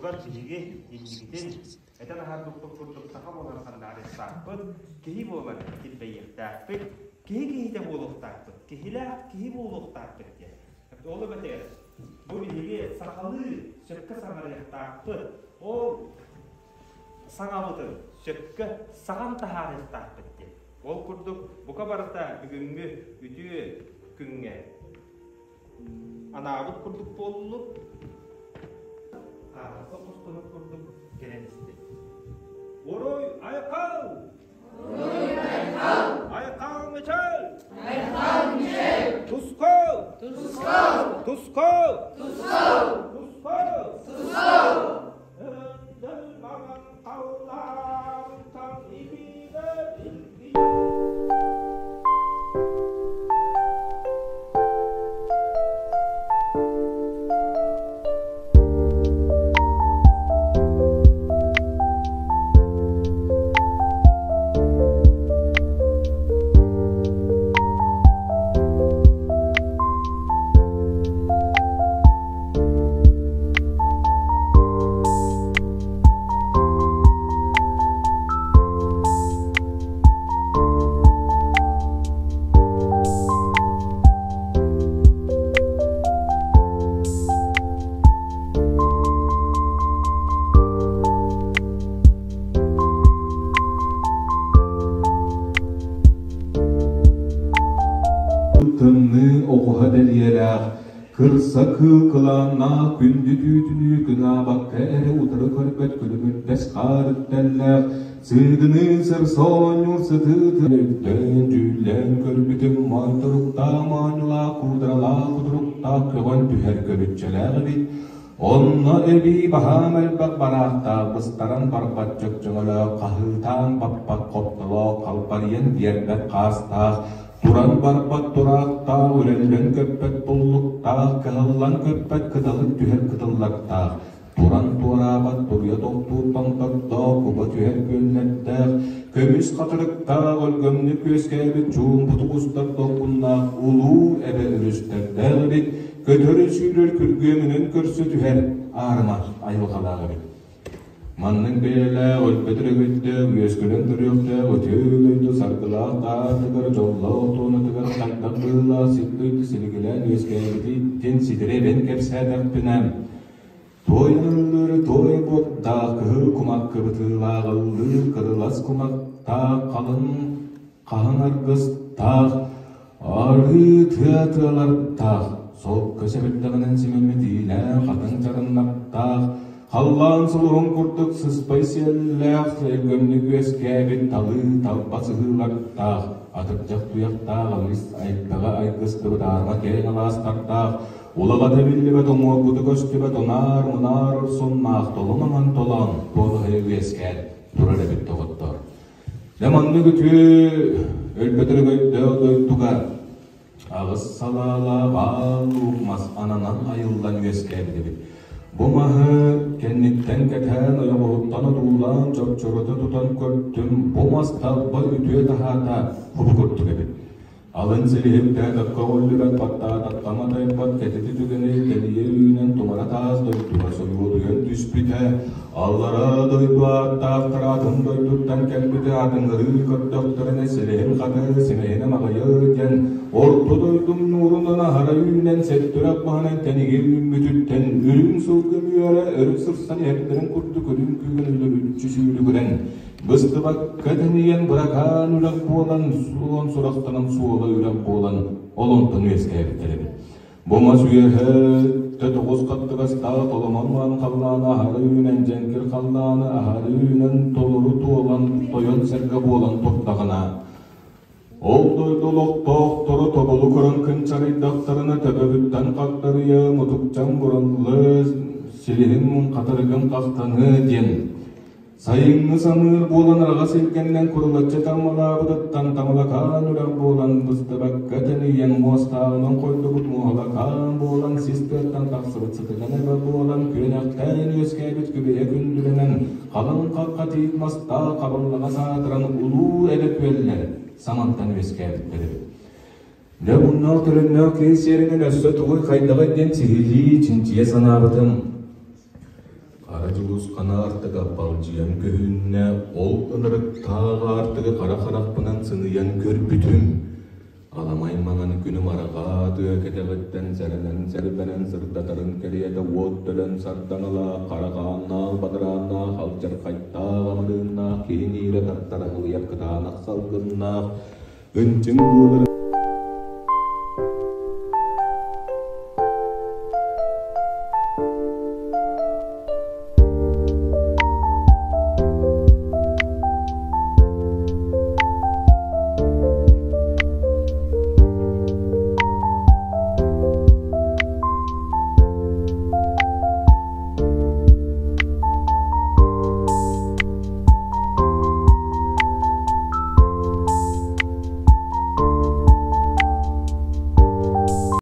Онтубутугар биһиги инникитин этэн аһарбыппыт курдук саха буолан сандаарыахтаахпыт, киһи буолан килбэйиэхтээхпит, киһи киһитэ буолуохтаахпыт, киһилээх киһи буолуохтаахпыт диэн. Ол эбэтэр бу биһиги сахалыы сөпкө саҥарыахтаахпыт, ол саҥабытын сөпкө саҕан таһаарыахтаахпыт диэн. Ол курдук бука барыта бүгүҥҥү үтүө күҥҥэ анаабыт курдук буоллун, ааһыспат хостонор курдук кэлэн истин. Уруй айхал! Уруй айхал! Айхал мичэл! Айхал мичэл! Тускул! Тускул! Тускул! Тускул! Тускул! Тускул! Өндөл маҥан халлаантан ибигэ Тымныы оҕуһа бэлиэлээх, кырса кыыл кылааннаах күндү түүтүнүү кыҥаабакка эрэ утары көрбөт күлүмүрдэс хаар үктэллээх, Сыыгыныы сырса оонньуур сытыы Өйдөөн дьүүллээн көрбүтүм моойторуктаах моонньулаах куударалаах кутуруктаах көҕөн түһэр көлүччэлээх эбит. Онно эбии баһаам элбэх бараахтаах быстаран барбат чөкчөҥөлөөх хаһыытаан баппат хоптолоох халбарыйан биэрбэт хаастаах туран барбат тураахтаах үрэллэн көппөт туллуктаах кыһаллан көппөт кыталык түһэр кытыллардаах Туран туораабат туруйа тохтуур томтордоох, куба түһэр күөллэрдээх, көмүс хатырыктаах, өлгөмнүк үөскээбит чуумпутук устар долгуннаах улуу эбэ өрүстэрдээх эбит, көтөрү-сүүрэр күргүөмүнэн көрсө түһэр аарыма айылҕалаах эбит. Маннык бэйэлээх, өлбөт өрөгөйдөөх, үөскүлэн төрүөхтээх үтүө дойду саргылаах таатыгар, дьоллоох туонатыгар хайдах быһыылаах сир-дойду силигилээн үөскээбитин ситэри эбэн кэпсээтэхпинэ, Туойан ыллыыр туой буордаах, кыһыл кумах кыбытыылаах ыллыыр кырылас кумахтаах, халыҥ хаһыҥ аргыстаах, арыы тыа тыалардаах, солко сэбирдэҕинэн симэммит иилээх хатыҥ чарыннардаах, халлаан сулуһун курдук сыспай сиэллээх, өлгөмнүк үөскээбит талыы талба сыһыылардаах, атырдьах туйахтаах алыс айдаҕа айгыстыбыт аарыма киэҥ алаастардаах, Улаҕата биллибэт уҥуоргута көстүбэт унаар-мунаар урсуннаах толумаҥан толоон туолаһыйа үөскээн турар эбит доҕоттоор. Дьэ маннык үтүө өлбөт өрөгөйдөөх дойдуга аҕыс салаалаах аал луук мас ананан айыллан үөскээбит эбит. Бу маһы кэнниттэн кэтээн ойоҕоһуттан одуулаан чопчорута тутан көрдүм, бу мас талба үтүө таһаата хобу курдук эбит. Алын силиһирдээтэххэ өҕүллүбэт, баттаатахха матайбат кэтити түгэни тэлийэ үүнэн тумара таас дойдуга сойуотуйан түспүтэ, аллараа дойду ааттаахтара атын дойдуттан кэлбити атыҥырыы көрдөхтөрүнэ силиһин хатыы, симэһинэ маҕыйыы диэн орто дойдум нуурунан аһара үүнэн сэттүрэх баһынан тэниги үүммүтүттэн үрүҥ сылгы үөрэ өрө сырсан иһэрдэрин курдук үрүҥ күүгэн үлүрүччү сүүрүгүрэн Быстыбакка тэнийэн быракаан үрэх буолан, суон сурахтанан суола үрэх буолан, ол онтон үөскээбиттэр эбит. Бу мас үөһэ тоҕус хаттыгастаах толомон маан халлааны аһары үүнэн, дьэҥкир халлааны аһары үүнэн, толору туолан, тойон сэргэ буолан турдаҕына, ол дойду олохтоохторо тобулу көрөн кынчарыйдахтарына төбөбүттэн хагдарыйа, мутукчам бураллы, силиһин хатырыгын хахтаныа диэн Сайыҥҥы самыыр буолан араҕас илгэннэн курулаччы таммалаабытыттан тамалакаан үрэх буолан быстыбакка тэнийэн муостааҕынан хойдубут муоһалакаан буолан сис тыаттан тахсыбыт сытыган эбэ буолан күөнэхтээн үөскээбит күбэйэ күндүлэнэн халыҥ хахха тиит мастаах хабыллаҕас аатыран улуу эбэ күөллэр самантан үөскээбиттэр эбит. Дьэ муннаах-төлөннөөх киһи сиэринэн өссө тугуй хайдаҕый диэн сиһилии чинчийэ санаабытым. Хара Дьулусхан аартыга балдьыйан көһүннэ, ол ынырыктаах аартыгы хара харахпынан сыныйан көрбүтүм. Аламай маҥан күнүм арҕаа тыа кэтэҕиттэн сэрэнэн-сэрбэнэн сырдатарын кэриэтэ уот төлөн сардаҥалаах, хара хааннаах, бадарааннаах, алдьархайдаах, амырыыннаах киһини иирэ тартара ыһылыйар кытаанах салгыннаах, ынчыҥ буоларын.